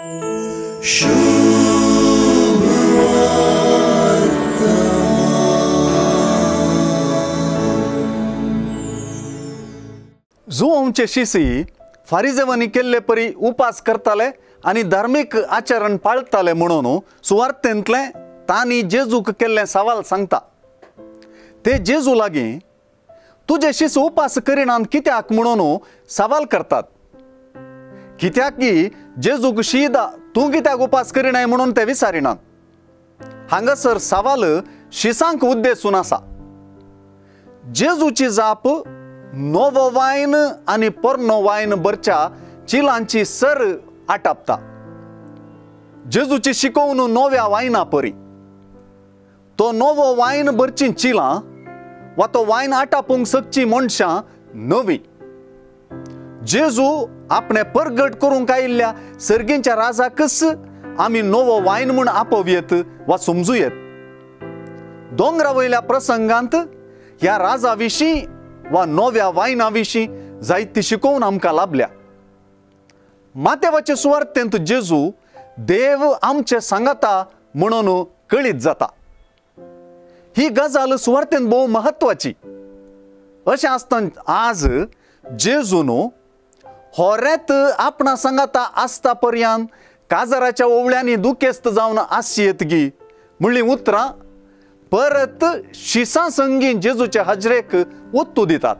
जुवांचे शिसी फारिजेवांनी केल्ले परी उपास करताले आनी धार्मीक आचरण पाळताले म्हणून सुवार्थेंतलें तांणी जेजूक केल्लें सवाल सांगता। ते जेजू लागीं तुजे शिस उपास करिनात कित्याक म्हणून सवाल करतात। कित्याक की जेजूक शीदा तूं कित्याक उपास करिनाय म्हणून ते विचारिनात। हांगासर सवाल शिसांक उद्देशून आसा। जेजूची जाप नवो वायन आनी पोरणो वायन भरच्या चिलांची सर आटापता। जेजूची शिकोवन नव्या वायना परी तो नवो वायन भरची चिलां वा तो वायन आटापूंक सकची मनशां नवी। जेजू आपणे परगट करूंक आयिल्ल्या सर्गींच्या राजाकच आमी नवो वायन म्हूण आपोवयेत वा समजुयेत। दोंगरा वयल्या प्रसंगांत ह्या राजा विशीं वा नव्या वायना विशीं जायती शिकोवन आमकां लाभल्या। मातेवाचे सुवार्थेंत जेजू देव आमचे सांगाता म्हणून कळीत जाता। ही गजाल सुवार्थेंत भोव म्हत्वाची। अशें आसतना आज जेजून होरेत आपणा सांगाता आसता पर्यान काजाराच्या ओवळ्यांनी दुखेस्त जावन आसयेत गी म्हणली उतरां परत शिसां संगी जेजूच्या हाजरेक ओत्तू दितात।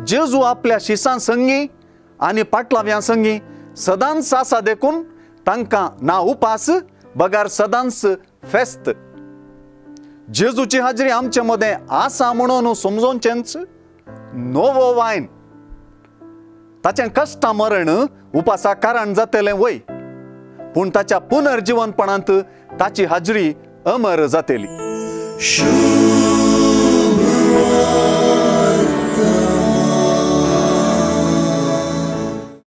जेजू आपल्या शिसां संगी आनी पाटलाव्यां संगी सदांच आसा देखून तांकां ना उपास बगार सदांच फेस्त। जेजूची हाजरी आमचे मदें आसा म्हणून समजोवचेंच नवो वायन ताचें कश्टां मरण उपासा कारण जातलें वय, पूण ताच्या पुनर्जिवनपणांत ताची हाजरी अमर जातली।